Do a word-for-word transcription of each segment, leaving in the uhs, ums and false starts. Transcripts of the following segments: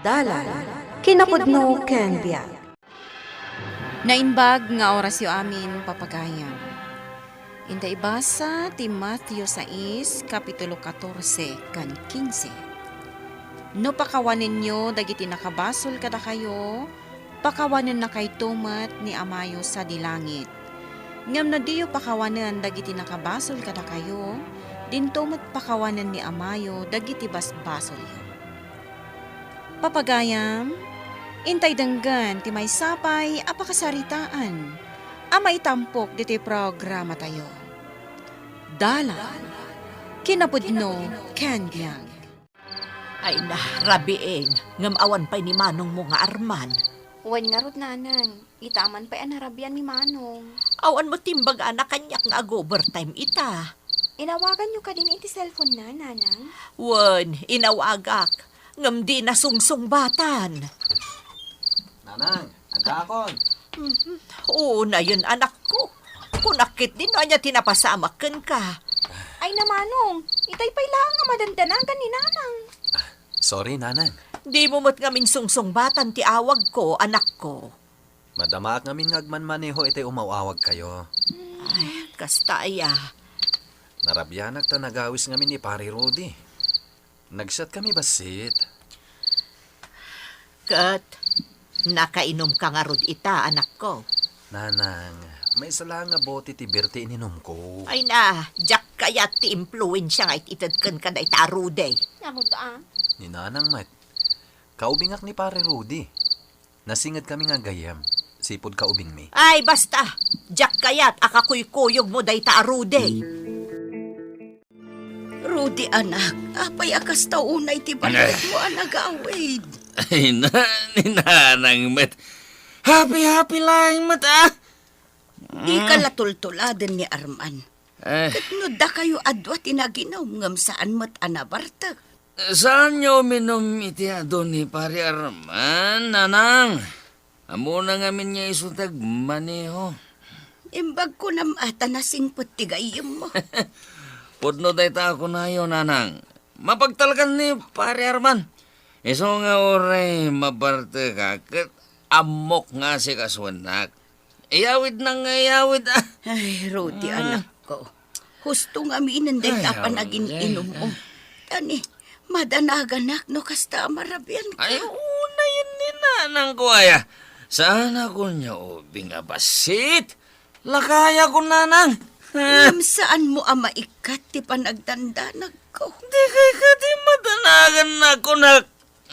Dalan, kinapudno ken biag. Naimbag nga orasyo amin, papagayam. Inta ibasa ti Matthew sais, kapitulo katorse ken kinse. No pakawanenyo dagiti nakabasol kadakayo, pakawanennakayto met ni Amayo sadi langit. Ngem no diyo pakawanen dagiti nakabasol kadakayo, dinto met pakawanen ni Amayo dagiti basbasolyo. Papagayam, intay denggen ti maysa pay a pakasaritaan a maitampok ditoy programatayo. Dalan, kinapudno ken biag. Ay na, rabiin, ngem awan pay ni manongmo nga Arman. Wen ngarud, nanang, ita man pay a narabian ni manong. Awan met imbagana kaniak nga ag-overtime ita. Inawaganyo kadin iti cellphone na, nanang? Wen, inawagak, ngem dina sungsungbatan. Nanang, addaakon. Mhm. Unayen, anakko. Kunak ketdi no ania ti napasamak kenka. Ay na, manong, itay pay laeng a madandanagan ni nanang. Sorry, nanang. Dimo met ngamin sungsungbatan ti awagko, anakko. Madamaak ngamin nga agmanmaneho itay umaw-awagkayo. Ay, kasta aya. Narabianak ta nagawis ngamin ni Pare Rudy. Nagsiatkami bassit. Ket nakainumka ngarud ita, anakko? Nanang, maysa laeng a bote ti beer ti ininumko. Ay na, diak kayat ti impluensia nga it-ited kenka dayta a Rudy. Ngarud, a? Ni nanang met. Kaubingak ni Pare Rudy. Nasingedkami nga gayyem, sipud kaubingmi. Ay, basta! Diak kayat a kakuykuyogmo dayta a Rudy. Rudy, anak, apay a kasta unay ti bartekmo a nagawid? Ay na, ni nanang met. Happy-happy laeng met, a. Dika la tultuladen ni Arman. Eh. Ket no dakayo a dua ti naginum ngem saan met a nabartek. Saan nga uminum iti adu ni Pare Arman, nanang? Ammona ngamin nga isu ti agmaneho. Imbag kunam a ta nasingpet ti gayyemmo. Pudno dayta a kunayo, nanang. Mapagtalkan ni Pare Arman. Isu nga uray mabartek a ket ammok nga asikasuennak. Iyawidna nga iyawid, a. Ay, Rudy, anakko. Husto ngaminen dayta a panagin-inummo. Tani, madanaganak no kasta a marabianka. Ay, unayen ni nanangko aya. Saan a kuniak ubing a bassit? Lakayakon, nanang. Ngem saanmo a maikkat ti panagdandanagko. Dikay kadi madanagannak, kunak.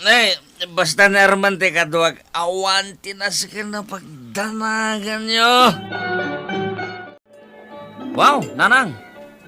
Ay, basta ni Arman ti kaduak, awan ti nasken a pagdanaganyo. Wow, nanang!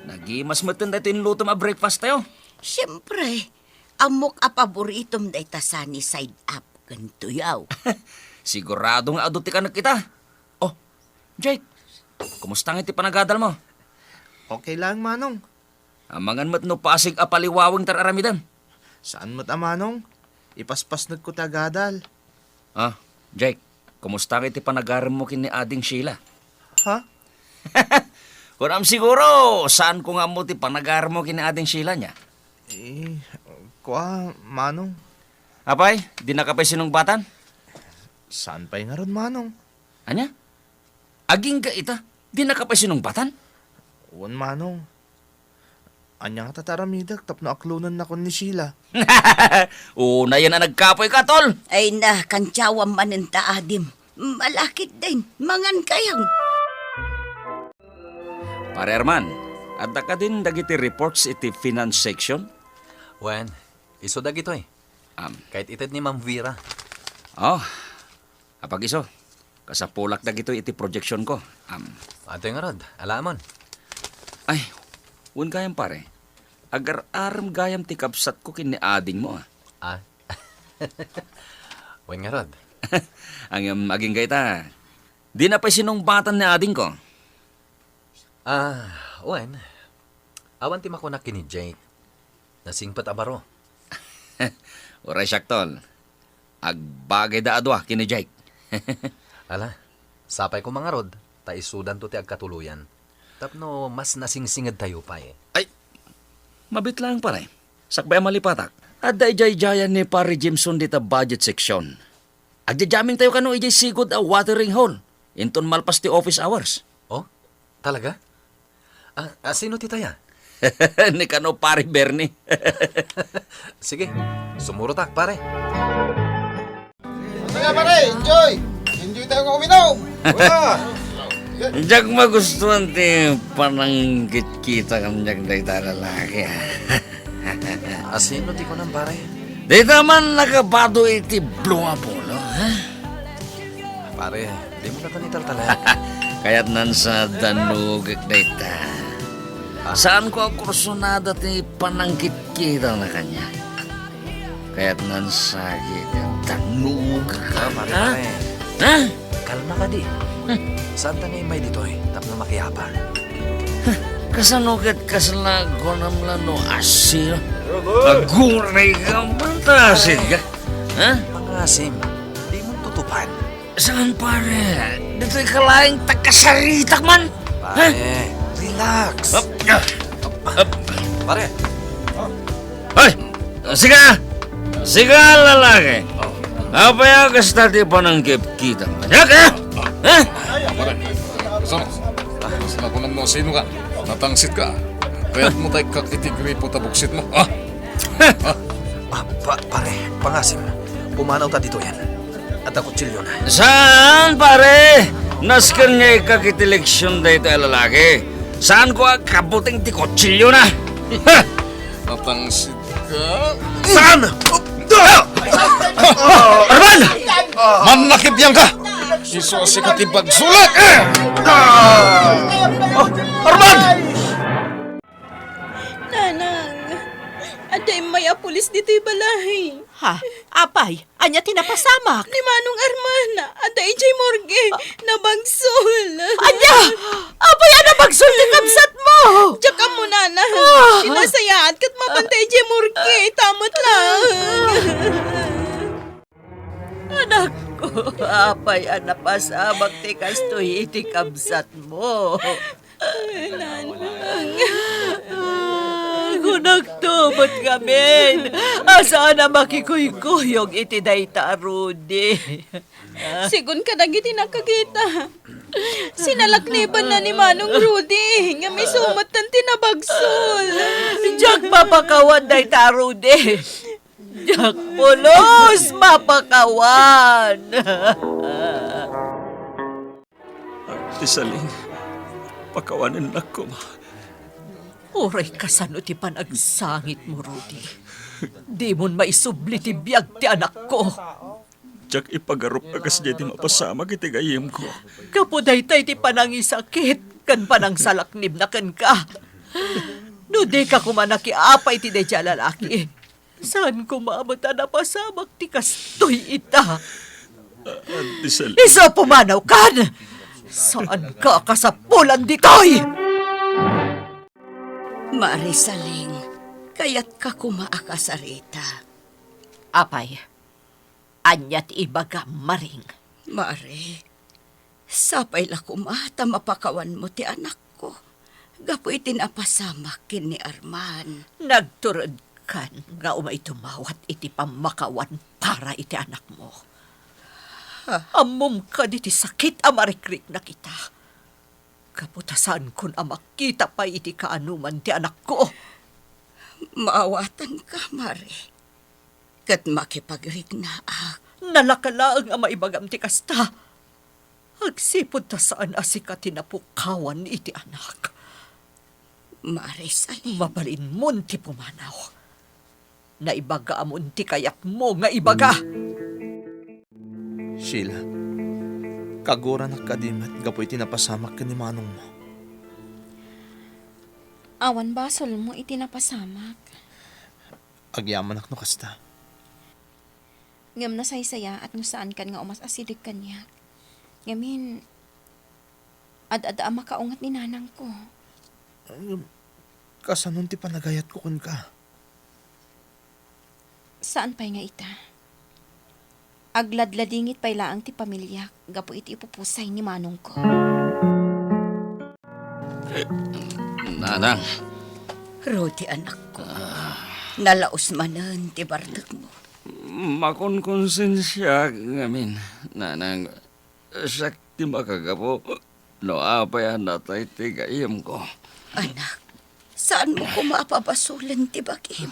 Nagimas metten daytoy inlutom a breakfast tayo. Siempre, ammok a paboritom dayta sunny side up ken tuyaw. Sigurado nga adu ti kanek ita. Oh, Jake, kumusta nga iti panagadal mo? Okay lang, Manong. Amangan met no pasig a paliwaweng ti ar-aramidem. Saan met a, Manong? Ipaspasnekko ti agadal. Ah, Jake, kumusta nga iti panagarem mo ken ni Ading Sheila? Ha? Kunam siguro, saan ko nga ammo ti panagarem mo ken ni Ading Sheila niya? Eh, kua, Manong. Apay, dinaka pay sinungbatan? Saan pay ngarud, Manong? Ania? Agingga ita, dinaka pay sinungbatan? Wen, Manong. Ania ngata ti aramidek tapno aklonennakon ni Sheila? Unayen a nagkapoyka, tol! Ay na, kantiawam manen ta adim. Malakit din, mangan kayo. Pare Arman, adda kadin dagiti reports iti finance section? Wen, isu dagitoy. Am. Kayat ited ni Ma'am Vera. Oh, Apag-isu, kasapulak dagitoy iti proyeksionko. Am. Adtoy ngarud, alaamon. Ay, wen gayam, pare. Agar-arem gayam ti kabsatko ken ni adingmo, a. Ah. Wen ngarud. Ngem agingga ita, dina pay sinungbatan ni adingko. Ah, wen. Awan ti makunak ken ni Jake. Nasingpet a baro. Uray siak, tol. Agbagayda a dua ken ni Jake. Ala, sapay koma ngarud, ta isudanto ti agkatuloyan. Tapno mas nasingsingedtayo pay. Ay, mabiit laeng, pare. Sakbay a malipatak. Adda ijayjayan ni Pare Jimson dita budget section. Agjajamingtayo kano idiay sigud a watering hole inton malpas ti office hours. Oh? Talaga? Ah, ah, sino ti taya? Ni kano, Pare Bernie. Sige, sumurotak, pare. Kaya, pare, enjoy! Enjoy tayo nga uminom! Wala! Diak magustuhan ti panangkitkita kaniak dayta a lalaki, ah. A, sino ti kunam, pare? Dayta man nakabado iti Blue Apollo, ha? Pare, dimo na kanitaltalek. Kayatnan sa danugek dayta. Ah. Saanko a kursunada ti panangkitkita na kaniak. Kayatnan sa danugek, ah, pare, ha? Pare. Ha? Kalma kadi. Hmm. Saanta nga immay ditoy tapno makiapar? Huh, kasano ket kasla kunam la no asil? Aguray ka, pantasid ka. Ha? Pangasim, dimo tutupan. Saan, pare? Ditoy ka laeng ta kasaritak man. Ha? Pare, relax. Up, up, up. Pare. Hoy! Sika! Sika, lalaki! Apay a kasta ti panangkitkita kaniak, ha? Ha? Pare, kasano? Kasano kunam no sino ka? Natangsit ka. Kayatmo ta ikkak iti gripo ta buksit mo, ha? Ha? Ah, pa-, pare, pangasim. Pumanaw ta ditoyen. Adda kutsilyona. Saan, pare? Nasken nga ikkak iti leksyon daytoy a lalaki. Saanko a kabuteng ti kutsilyona. Ha! Natangsit ka. Saan? Arman! Mannakibiang ka! Isu a sika ti bagsolek! Oh, Arman! Nanang, adda immay a pulis ditoy balay. Ha? Apay, ania ti napasamak? Ni Manong Arman, adda idiay morgue. Ah. Nabagsol. Ania? Apay a nabagsol ti kabsatmo? Diak ammo, Nanang. Ah. Sinasayaat ket mabanta idiay morgue. Ita met laeng. Anakko, apay a napasamak ti kastoy iti kabsatmo? Nanang. Ah, kunakto met ngamin a saan a makikuykuyog iti dayta a Rudy. Sigun kadagiti nakakita, sinalaknibanna ni Manong Rudy, ngem isu metten ti nabagsol. Diak mapakawan dayta a Rudy. Diak pulos mapakawan. Ti Saling, pakawanennak koma. Uray kasano ti panagsangitmo, Rudy, dimon maisubli ti biag ti anakko. Diak ipagarup a kasdiay ti mapasamak iti gayyemko. Gapu dayta iti panangisakit ken panangsalaknibna kenka. No dika koma nakiapa iti daydiay a lalaki, saan koma met a napasamak ti kastoy ita. Adi Saling. Isu a pumanawkan! Saanka a kasapulan ditoy! Mare Saling, kayatka koma a kasarita. Apay, ania ti ibagam, Maring? Mare, sapay la koma ta mapakawanmo ti anakko gapu iti napasamak ken ni Arman. Nagturedkan nga umay tumawat iti pammakawan para iti anakmo. Ha? Ammom kadi ti sakit a marikriknak ita? Gapu ta saankon a makita pay iti kaanoman ti anakko. Maawatanka, Mare. Ket makipagriknaak. Nalaka laeng a maibagam ti kasta. Agsipud ta saan a sika ti napukawan iti anak. Mare Saling. Mabalinmon ti pumanaw. Naibagaamon ti kayatmo nga ibaga. Sheila, kaguronak kadi met gapu iti napasamak ken ni manongmo? Awan basolmo iti napasamak. Agyamanak no kasta. Ngem nasaysayaat no saankan nga umas-asideg kaniak. Ngamin, ad-adda a makaunget ni nanangko. Ngem, kasanon ti panagayatko kenka? Saan pay nga ita. Agladladingit pay laeng ti pamiliak gapu iti ipupusay ni manongko. Nanang. Rudy, anakko. Ah, Nalaus manen ti bartekmo. Makonkonsensiaak ngamin, nanang, siak ti makagapu no apay a natay ti gayyemko. Anak, saanmo koma a pabasolen ti bagim.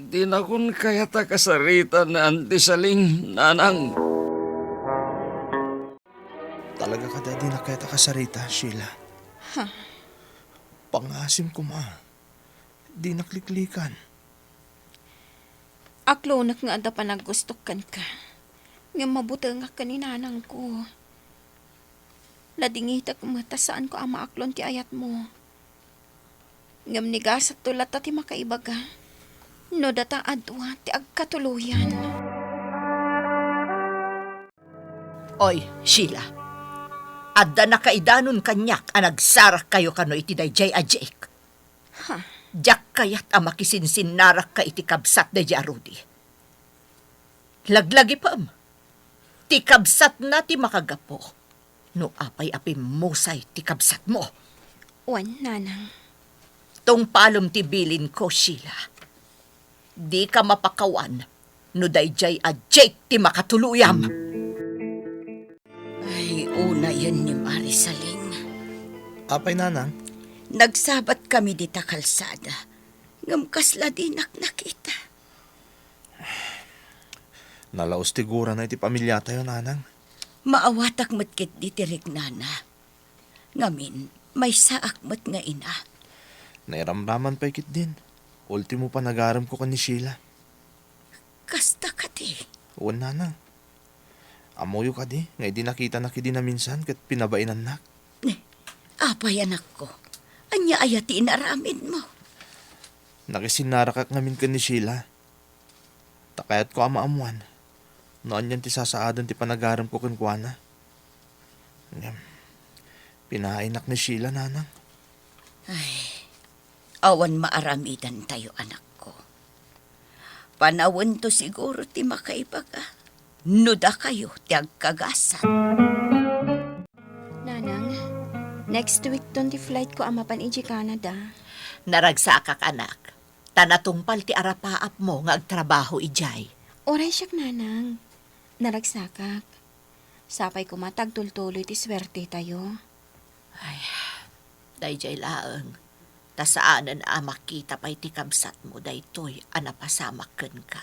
Dinakon kayat a kasarita ni Auntie Saling, nanang. Talaga kadi a dinak kayat a kasarita, Sheila? Ha? Pangasim koma. Dinak liklikan. Aklonek nga adda panaggustok kenka. Ngem mabutengak ken ni nanangko. Nadingitek met ta saanko a maaklon ti ayatmo. Ngem ni gasatto latta ti makaibaga no data a dua ti agkatuloyan. Oy, Sheila, adda nakaidanon kaniak a nagsarakkayo kano iti daydiay a Jake. Ha? Diak kayat a makisinsinnarakka iti kabsat daydiay a Rudy. Laglagipem, ti kabsatna ti makagapu no apay a pimmusay ti kabsatmo. Wen, nanang. Tungpalem ti bilinko, Sheila. Dika mapakawan no daydiay a Jake ti makatuloyam. Ay, unayen ni Mari Saling. Apay, nanang? Nagsabatkami dita kalsada, ngem kasla dinak nakita. Nalaus ti gurana iti pamiliatayo, nanang. Maawatak met ketdi ti riknana. Ngamin, maysaak met nga ina. Nairamraman pay ketdin. Ultimo panagaremko ken ni Sheila. Kasta kadi? Wen, nanang. Ammoyo kadi nga idi nakitana ketdi naminsan ket pinabainannak? Apay, anakko? Ania aya ti inaramidmo? Nakisinnarakak ngamin ken ni Sheila. Ta kayatko a maammoan no anian ti sasaaden ti panagaremko kenkuana. Ngem, pinaainak ni Sheila, nanang. Ay, awan maaramidantayo, anakko. Panawento siguro ti makaibaga no dakayo ti agkagasat. Nanang, next weekton ti flightko a mapan idiay Canada. Naragsakak, anak. Ta natungpal ti arapaapmo nga agtrabaho idiay. Uray siak, nanang. Naragsakak. Sapay koma ta agtultuloy ti suertetayo. Ay, daydiay laeng. Ta saanen a makita pay ti kabsatmo daytoy a napasamak kenka.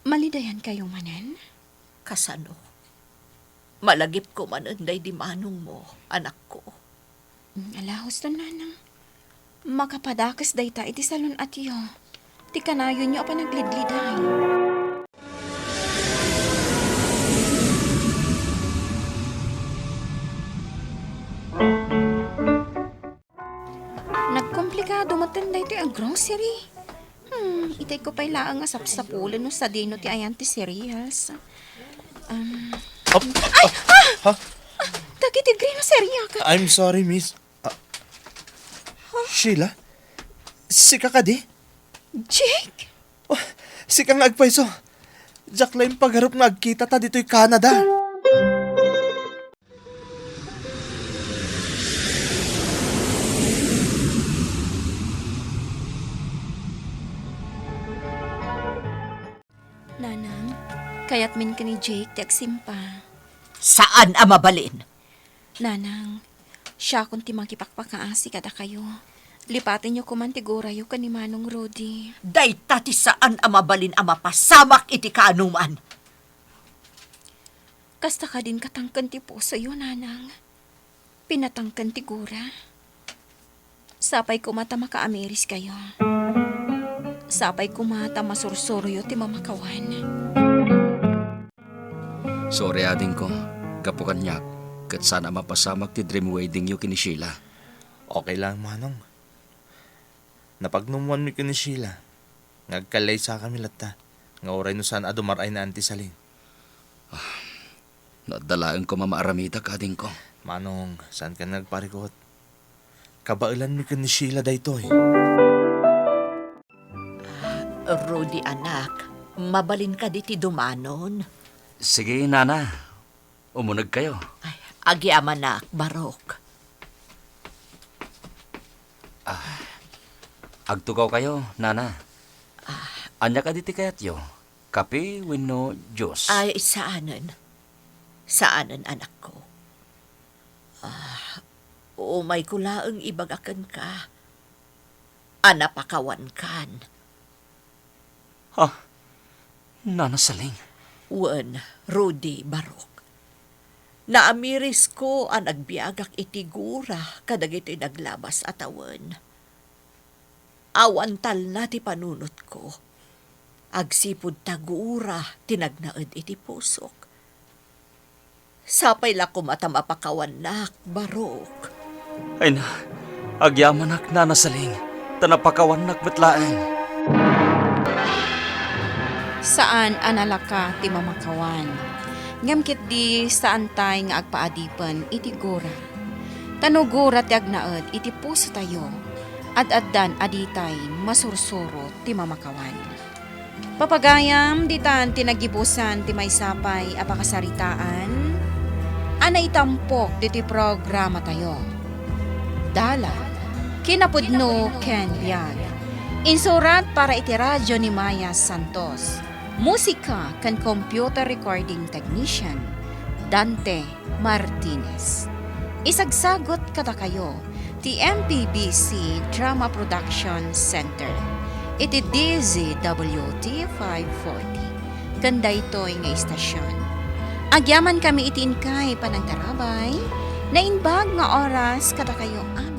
Malidayankayo manen? Kasano? Malagipko manen daydi manongmo, anakko. Mm, ala, husto, nanang. Makapadakes dayta iti salun-atyo. Ti kanayonyo a panaglidliday. Nagkomplikado metten daytoy a grocery. Hmm, itedko pay laeng a sapsapulen no sadino ti ayan ti cereals. Um, Ap-, ay! Ah! Ha? Ah! Dagiti green a cereal ka. I'm sorry, miss. Ah, Sheila? Sika kadi? Jake? Oh, sika nga agpayso. Diak la impagarup nga agkitata ditoy Canada. Nanang, kayatmin ken ni Jake ti agsimpa. Saan a mabalin! Nanang, siakon ti mangipakpakaasi kadakayo. Lipatenyo koman ti gurayo ken ni Manong Rudy. Dayta ti saan a mabalin a mapasamak iti kaanoman. Kasta kadin katangken ti pusoyo, nanang. Pinatangken ti gura. Sapay koma ta makaamiriskayo. Sapay koma ta masursuroyo ti mamakawan. Sorry, adingko. Gapu kaniak, ket saan a mapasamak ti dream weddingyo ken ni Sheila. Okay lang, Manong. Napagnumoanmi ken ni Sheila nga agkallaysakami latta nga uray no saan a dumar-ay ni Auntie Saling. Ah, no adda laeng koma maaramidak, adingko. Manong, saanka nga agparikut. Kabaelanmi ken ni Sheila daytoy. Ah, Rudy, anak, mabalin kadi ti dumanon? Sige, nana. Umunegkayo. Ay, agyamanak, barok. Ah, Agtugawkayo, Nana. Ania kadi ti kayatyo? Kape wenno juice? Ay, saanen. Saanen, anakko. Ah, umayko laeng ibaga kenka a napakawankan. Ha? Nana Saling? Wen, Rudy, Barok. Naamirisko a nagbiagak iti gura kadagitoy naglabas a tawen. Awan talna ti panunotko. Agsipud ta gura ti nagnaed iti pusok. Sapay la koma ta mapakawannak, Barok. Ay na, agyamanak, Nana Saling, ta napakawannak met laeng. Saan a nalaka ti mamakawan. Ngem ketdi, saantay nga agpaadipen iti gura. Ta no gura ti agnaed iti pusotayo, ad-addan a ditay masursuro ti mamakawan. Papagayam, ditan ti nagibusan ti maysa pay a pakasaritaan a naitampok ditoy programatayo. Dalan, kinapudno ken biag. Insurat para iti radyo ni Maya Santos. Musika ken computer recording technician, Dante Martinez. Isagsagut kadakayo ti M P B C Drama Production Center iti D Z W T five forty ken daytoy nga istasion. Agyamankami iti inkay panangtarabay, naimbag nga oras kadakayo amin.